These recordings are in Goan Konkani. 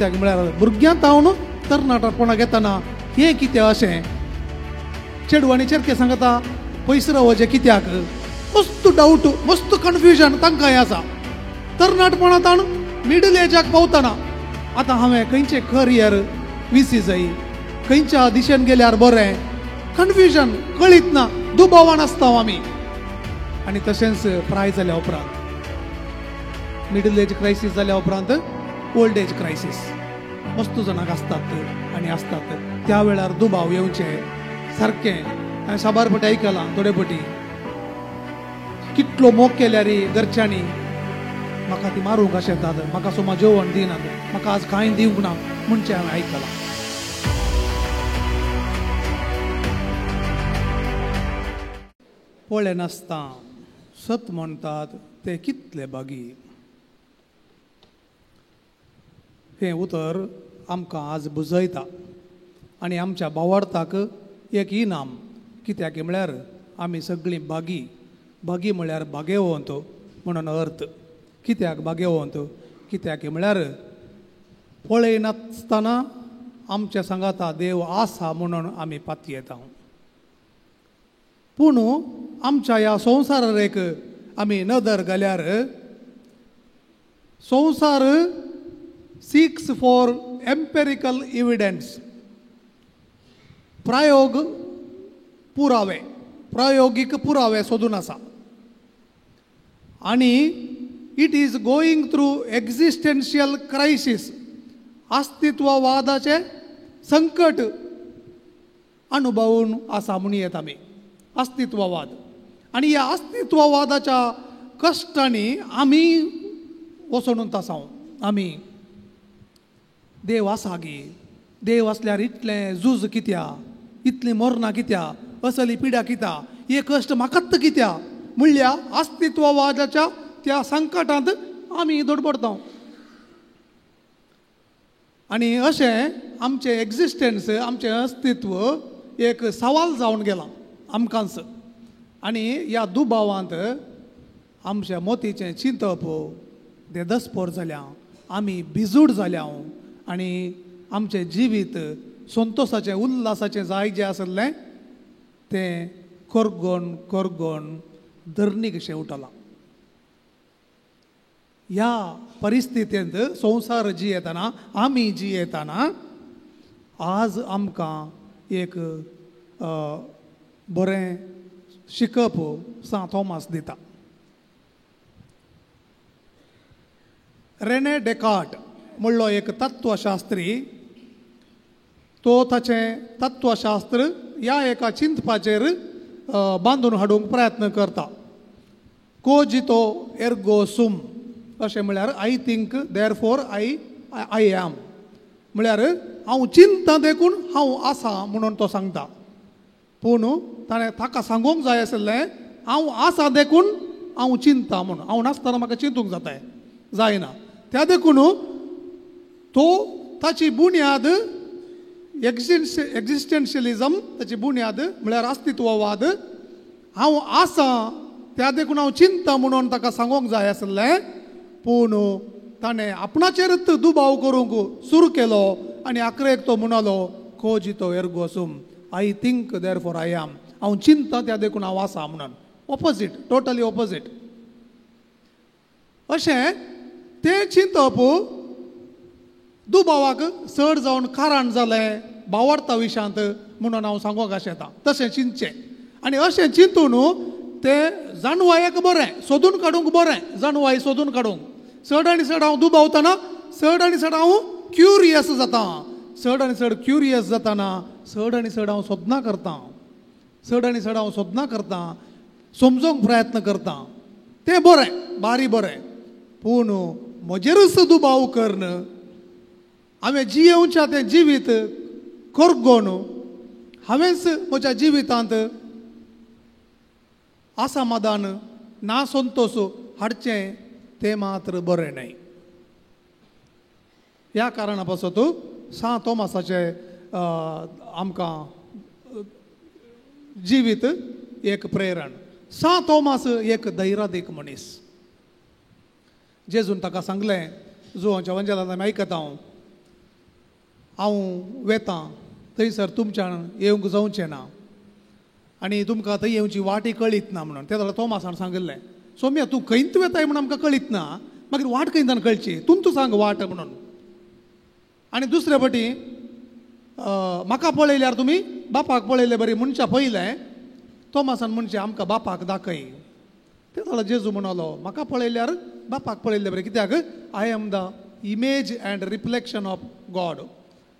म्हळ्यार भुरग्यांत हांव तरणाटेपणाक येतना हें कितें अशें चेडू आनी चेरके सांगता पयस रावचें कित्याक, मस्त डावट मस्त कन्फ्युजन तांकां हें आसा. तरणाटपणांत मिडल एजाक पावतना आतां हांवें खंयचें करियर विसी जाय, खंयच्या दिशेन गेल्यार बरें, कन्फ्युजन कळीत ना, दुबावान आसता आमी. आनी तशेंच प्राय जाल्या उपरांत मिडल एज क्रायसीस जाल्या उपरांत ओल्ड एज क्रायसीस मस्त जाणांक आसतात आनी आसतात. त्या वेळार दुबाव येवचे सारकें हांवें साबार पटी आयकलां थोडे पटी कितलो मोग केल्यार घरच्यांनी म्हाका ती मारूंक अशें येतात, म्हाका सोमा जेवण दिनात, म्हाका आज कांय दिवंक ना म्हणचें हांवें आयकलां. पळयनासतना सत म्हणटात ते कितले बागी. हें उतर आमकां आज बुजयता आनी आमच्या भावार्थाक एक इनाम, कित्याक म्हळ्यार आमी सगळीं बागी. बागी म्हळ्यार बागेवंत म्हणून अर्थ. कित्याक बागेवंत? कित्याक म्हळ्यार पळयनासतना आमच्या सांगाता देव आसा म्हणून आमी पातयेता. पूण आमच्या ह्या संवसारार एक आमी नदर घाल्यार संवसार सीक्स फॉर एम्पेरिकल इविडन्स, प्रयोग पुरावे, प्रायोगीक पुरावे सोदून आसा. आनी it is going through existential crisis, अस्तित्ववादाचें संकट अनुभवून आसा म्हणून येता आमी अस्तित्ववाद. आनी ह्या अस्तित्ववादाच्या कश्टांनी आमी वचून आसा. आमी देव आसा गी, देव आसल्यार इतलें झूज कित्या, इतलीं मरणां कित्या, असली पिडा कित्या, हे कश्ट म्हाकाच कित्या म्हणल्या अस्तित्ववादाच्या त्या संकटांत आमी धडपडटा. आनी अशें आमचें एक्झिस्टन्स, आमचें अस्तित्व एक सवाल जावन गेलां आमकांच. आनी ह्या दुबावांत आमच्या मोतीचें चिंतप तें दसपोर जाल्या, आमी भिजूड जाल्या आनी आमचें जिवीत संतोसाचें उल्लासाचें जाय जें आसलें तें करगोन करगोन धरणी कशें उठलां. ह्या परिस्थितींत संवसार जियेतना आमी जियेतना आज आमकां एक बरें शिकप सांत थॉमस दिता. रेने डेकार्ट म्हणलो एक तत्वशास्त्री, तो ताचें तत्वशास्त्र ह्या एका चिंतपाचेर बांदून हाडूंक प्रयत्न करता. कोजितो एर्गो सुम अशें म्हळ्यार I think therefore I am, म्हळ्यार हांव चिंता देखून हांव आसा म्हणून तो सांगता. पूण ताणें ताका सांगूंक जाय आशिल्लें हांव आसा देखून हांव चिंता म्हणून, हांव नासतना म्हाका चिंतूंक जाता जायना. त्या देखून तो ताची बुन्याद एक्झिस्टन्शियलिजम, ताची बुन्याद म्हळ्यार अस्तित्ववाद, हांव आसा त्या देखून हांव चिंता म्हणून ताका सांगूंक जाय आशिल्लें. पूण ताणें आपणाचेरच दुबाव करूंक सुरू केलो आनी आखरेक तो म्हणालो cogito ergo sum, I think therefore I am, हांव चिंता त्या देखून हांव आसा म्हणून. Opposite, totally opposite. अशें तें चिंतप दुबावाक चड जावन कारण जालें भावार्था विशांत म्हणून हांव सांगूंक अशें येता. तशें चिंतचें आनी अशें चिंतून तें जाणवायेक बरें सोदून काडूंक बरें, जाणवाय सोदून काडूंक. चड आनी चड हांव दुबावतना चड आनी चड हांव क्युरियस जाता, चड आनी चड क्युरियस जातना चड आनी चड हांव सोदना करता, चड आनी चड हांव सोदना करता, समजूंक प्रयत्न करता. तें बरें, बारी बरें. पूण म्हजेरूच दुबाव करून हांवें जियेवच्या तें जिवीत करगोन हांवेंच म्हज्या जिवितांत असमाधान ना संतोष हाडचें तें मात्र बरें न्हय. ह्या कारणा पासत सांत थॉमसाचें आमकां जिवीत एक प्रेरण. सांत थॉमस एक धैर्यादीक मनीस. जेजून ताका सांगलें, जुवांच्या वंजेलांत आमी आयकता हांव, हांव वेतां थंयसर तुमच्यान येवंक जावचें ना आनी तुमकां थंय येवची वाटय कळीत ना म्हणून. ते जाल्यार तोमासान सांगिल्लें, सोम्या तूं खंयत वेताय म्हूण आमकां कळीत ना, मागीर वाट खंयच्यान कळची, तूं सांग वाट म्हणून. आनी दुसरे पटी म्हाका पळयल्यार तुमी बापाक पळयले बरी मनशां पळयलें. तोमासान म्हणचें आमकां बापाक दाखय. ते जाल्यार जेजू म्हणलो म्हाका पळयल्यार बापाक पळयल्ले बरें, कित्याक I am the image and reflection of God.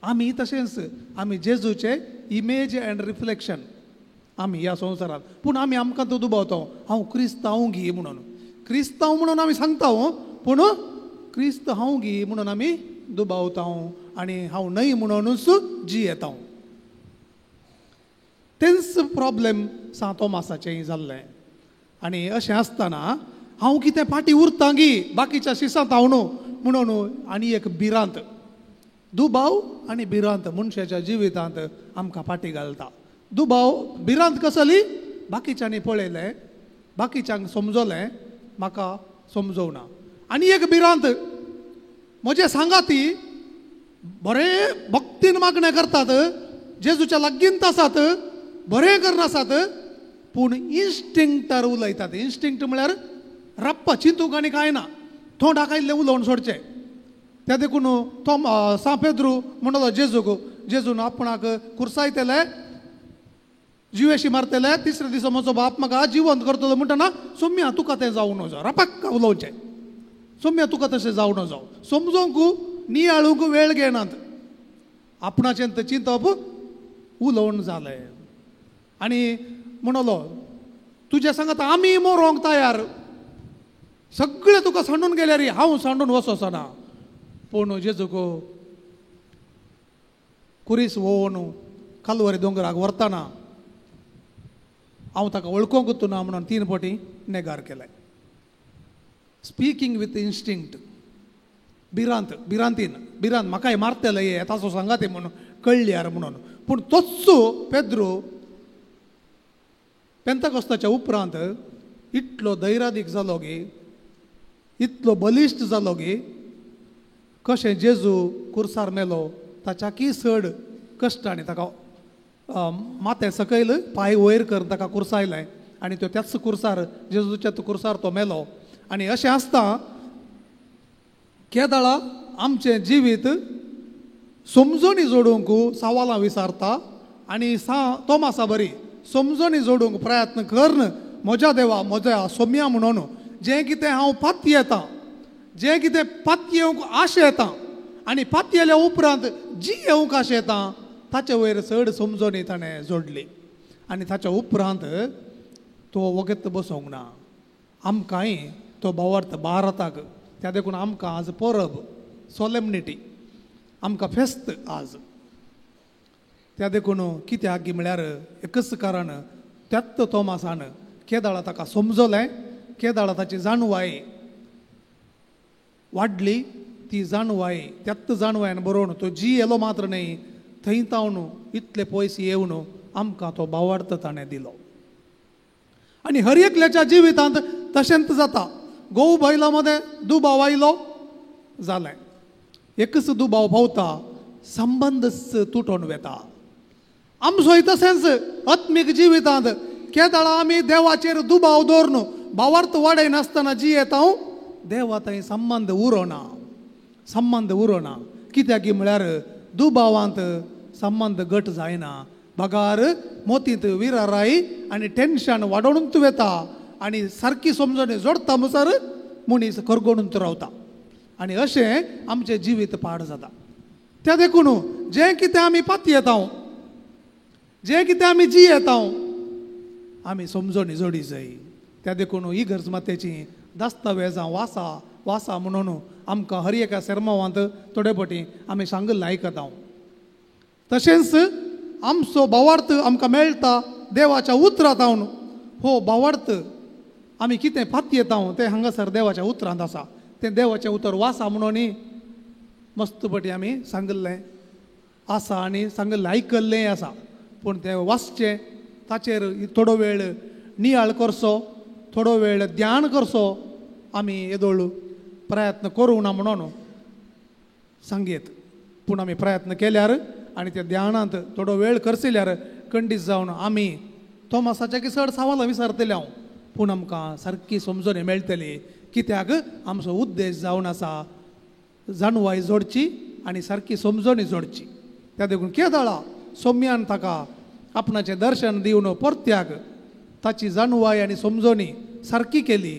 आमी तशेंच आमी जेजूचे इमेज अँड रिफ्लेक्शन आमी ह्या संवसारांत. पूण आमी आमकां तो दुबावता हांव क्रिस्तांव गी म्हणून. क्रिस्तांव म्हणून आमी सांगता पूण क्रिस्त हांव गी म्हणून आमी दुबावता आनी हांव न्हय म्हणूनच जियेता. तेंच प्रॉब्लेम सांत तोमासाचें जाल्लें. आनी अशें आसतना हांव कितें फाटीं उरता गी बाकीच्या शिसांत हांव न्हू म्हणून आनी एक भिरांत, दुबाव आनी भिरांत मनशाच्या जिवितांत आमकां फाटीं घालता. दुबाव भिरांत कसली, बाकीच्यांनी पळयलें, बाकीच्यांक समजलें, म्हाका समजोवना. आनी एक भिरांत, म्हजे सांगाती बरें भक्तीन मागणें करतात, जेजूच्या लागींत आसात, बरें करून आसात, पूण इन्स्टिंक्टार उलयतात. इन्स्टिंक्ट म्हळ्यार रप्पा चिंतूंक आनी कांय ना, तोंडाक आयिल्लें उलोवन सोडचें. त्या देखून तो सांत पेद्रू म्हणलो जेजूक, जेजून आपणाक कुर्सायतले, जिवेशी मारतले, तिसरे दिसा म्हजो बाप म्हाका जिवंत करतलो म्हणटना सोम्या तुका तें जावं नजो, रपक्का उलोवचें, सोम्या तुका तशें जावं नजो. समजोंक नियाळूंक वेळ घेनात, आपणाचें तें चिंतप उलोवन जालें. आनी म्हणलो तुज्या सांगात आमी मरोंक तयार, सगळें तुका सांडून गेल्यार हांव सांडून वचोसना. पूण जेजूक कुरीस वोवन कालवरी दोंगराक व्हरतना हांव ताका वळखूंक ना म्हणून 3 पटी नेगार केलें. स्पिकींग विथ इन्स्टिंक्ट, भिरांत, भिरांतीन, भिरांत म्हाकाय मारतले हे ताचो सांगाती म्हणून कळ्ळ्यार म्हणून. पूण तोच पेद्रू पेंताकोस्ताच्या उपरांत इतलो धैर्यादीक जालो गी, इतलो बलिश्ट जालो गी, कशें जेजू कुर्सार मेलो ताच्याकी चड कश्टांनी ताका माथें सकयल पांय वयर करून ताका कुर्सायलें आनी तो त्याच कुर्सार, जेजूच्या कुर्सार तो मेलो. आनी अशें आसता केदळा आमचें जिवीत समजणी जोडूंक सवालां विचारता आनी सा तोमासा बरी समजणी जोडूंक प्रयत्न करून म्हज्या देवा म्हज्या सोम्या म्हणून जें कितें हांव पातयेतां, जें कितें पातयेवंक आशेतां येता आनी पातयेल्या उपरांत जी येवंक आशेतां ताचे वयर चड समजणी ताणें जोडली. आनी ताच्या उपरांत तो वगत बसोंक ना. आमकांय तो भावार्थ भारताक, त्या देखून आमकां आज परब, सोलेमनिटी, आमकां फेस्त आज. त्या देखून कित्याक म्हळ्यार एकच कारण, त्याच तोमासान केदाळा ताका समजलें, केदाळा ताची जाणवाय वाडली, ती जाणवाय त्याच जाणवायन बरोवन तो जी येलो मात्र न्हय, थंय तावन इतले पयस येवन आमकां तो भावार्थ ताणें दिलो. आनी हर एकल्याच्या जिवितांत तशेंच जाता. घोव बायलां मदें दुबाव आयलो जालें, एकच दुबाव पावता, संबंदच तुटोन वेता. आमचोय तशेंच आत्मीक जिवितांत केदाळा आमी देवाचेर दुबाव दवरून भावार्थ वाडयनासतना जियेता, देवा थंय संबंद उरोना, संबंद उरोना. कित्याक म्हळ्यार दुबावांत संबंद घट जायना, बगार मोतींत विराराय आनी टेन्शन वाडोवनूच वेता आनी सारकी समजणी जोडटा म्हणसर मनीस करगोणूच रावता आनी अशें आमचें जिवीत पाड जाता. त्या देखून जें कितें आमी पातयेता, जें कितें आमी जियेता, आमी समजणी जोडी जाय. त्या देखून ही गरज मातेची दस्तावेजां वासा वासा म्हणून आमकां हर एका सेर्मावांत थोडे पटी आमी सांगिल्लें आयकता. तशेंच आमचो भावार्थ आमकां मेळटा देवाच्या उतरांत. हो भावार्थ आमी कितें पातयेता तें हांगासर देवाच्या उतरांत आसा. तें देवाचें उतर वासा म्हणून मस्त पटी आमी सांगिल्लें आसा आनी सांगिल्लें आयकल्लेंय आसा. पूण तें वाचचें, ताचेर थोडो वेळ नियाळ करचो, थोडो वेळ ध्यान करचो, आमी येदोळ प्रयत्न करूं ना म्हणून सांगयेत. पूण आमी प्रयत्न केल्यार आनी त्या ध्यानांत थोडो वेळ खर्चिल्यार खंडीत जावन आमी तोमासाच्या की चड सवालां विचारतले हांव, पूण आमकां सारकी समजणी मेळटली. कित्याक आमचो उद्देश जावन आसा जाणवाय जोडची आनी सारकी समजणी जोडची. त्या देखून केदळा सोम्यान ताका आपणाचें दर्शन दिवन परत्याक ताची जाणवाय आनी समजणी सारकी केली.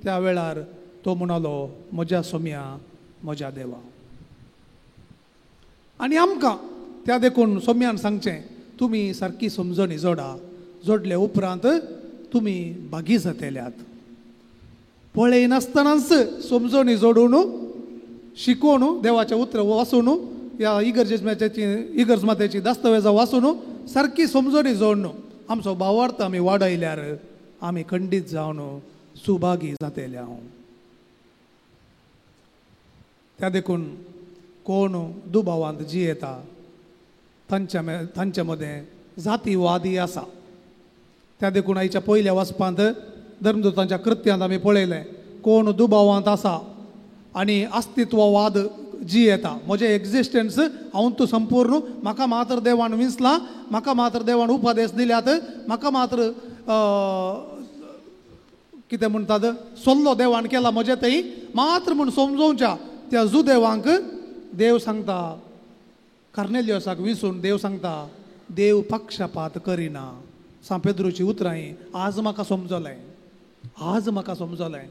त्या वेळार तो म्हणालो, म्हज्या सोम्या, म्हज्या देवा. आनी आमकां त्या देखून सोम्यान सांगचें, तुमी सारकी समजणी जोडा, जोडले उपरांत तुमी भागी जातल्यात. पळयनासतनाच समजणी जोडून शिकोवन देवाचें उतर वाचून ह्या इगर्ज इगर्ज मातेची दस्तावेजां वाचून सारकी समजणी जोडून आमचो भावार्थ आमी वाडयल्यार आमी खंडीत जावन सुभागी जातले हांव. त्या देखून कोण दुबावांत जियेता तांच्या मदें जातीवादी आसा. त्या देखून आयच्या पयल्या वाचपांत धर्मदूतांच्या कृत्यांत आमी पळयलें, कोण दुबावांत आसा आनी अस्तित्ववाद जियेता, म्हजें एक्झिस्टन्स हांव तूं संपूर्ण, म्हाका मात्र देवान विंचलां, म्हाका मात्र देवान उपदेश दिल्यात, म्हाका मात्र कितें म्हणटात सल्लो देवान केला म्हजें थंय मात्र म्हूण समजोवच्या त्या जुदेवांक देव सांगता, कार्नेलियोसाक विसून देव सांगता, देव पक्षपात करिना. सांत पेद्रूची उतरां आज म्हाका समजलें, आज म्हाका समजलें.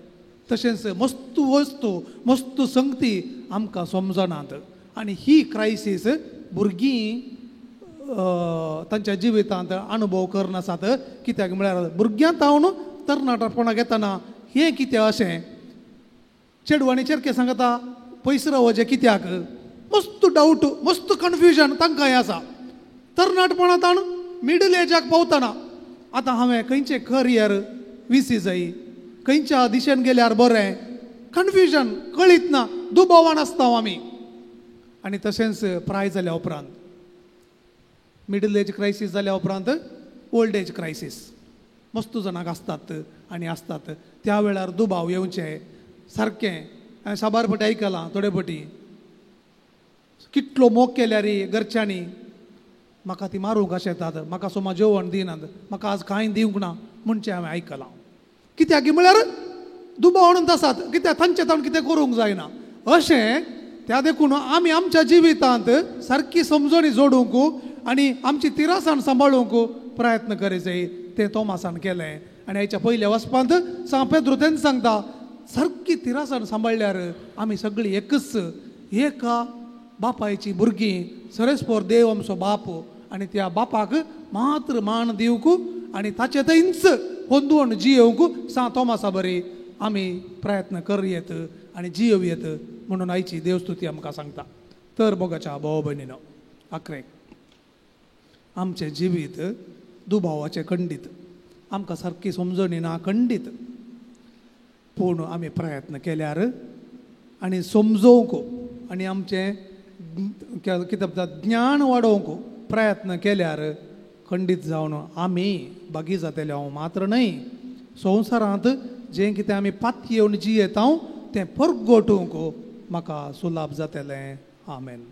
तशेंच मस्तू वस्तू मस्तू संगती आमकां समजनात आनी ही क्रायसीस भुरगीं तांच्या जिवितांत अनुभव करनासात. कित्याक म्हळ्यार भुरग्यांत हांव तरणाटेपणाक येतना हें कितें अशें चेडू आनी चेरके सांगता पयस रावचें कित्याक, मस्त डावट मस्त कन्फ्युजन तांकां हें आसा. तरणाटेपणांत मिडल एजाक पावतना आतां हांवें खंयचें करियर विसी जाय, खंयच्या दिशेन गेल्यार बरें, कन्फ्युजन कळीत ना, दुबावान आसता आमी. आनी तशेंच प्राय जाल्या उपरांत मिडल एज क्रायसीस जाल्या उपरांत ओल्ड एज क्रायसीस मस्त जाणांक आसतात आनी आसतात. त्या वेळार दुबाव येवचे सारकें हांवें साबार पटी आयकलां, थोडे पटी कितलो मोग केल्यार घरच्यांनी म्हाका ती मारूंक अशें येतात, म्हाका सोमा जेवण दिनात, म्हाका आज कांय दिवंक ना म्हणचें हांवें आयकलां. कित्याक म्हळ्यार दुबावणूच आसात, कित्याक तांचे ताण कितें करूंक जायना अशें. त्या देखून आमी आमच्या जिवितांत सारकी समजणी जोडूंक आनी आमची तिरासाण सांबाळूंक प्रयत्न करी जाय. तें तोमासान केलें आनी आयच्या पयल्या वचपांत सांत पेद्रू तेंच सांगता, सारकी तिरासाण सांबाळ्ळ्यार आमी सगळीं एकच एका बापायची भुरगीं, सरेस्पोर देव आमचो बाप आनी त्या बापाक मात्र मान दिवंक आनी ताचे थंयच होंदवण जियेवंक सांत तोमासा बरी आमी प्रयत्न करयेत आनी जियोवयेत म्हणून आयची देवस्तुती आमकां सांगता. तर मोगाच्या भाव भयणीनो, आखरेक आमचें जिवीत दुबावाचें खंडीत, आमकां सारकी समजणी ना खंडीत, पूण आमी प्रयत्न केल्यार आनी समजोवंक आनी आमचें कितें म्हणटा ज्ञान वाडोवंक प्रयत्न केल्यार खंडीत जावन आमी भागी जातले. हांव मात्र न्हय, संवसारांत जें कितें आमी पातयेवन जियेता तें परगटूंक म्हाका सुलाभ जातलें. आमेन.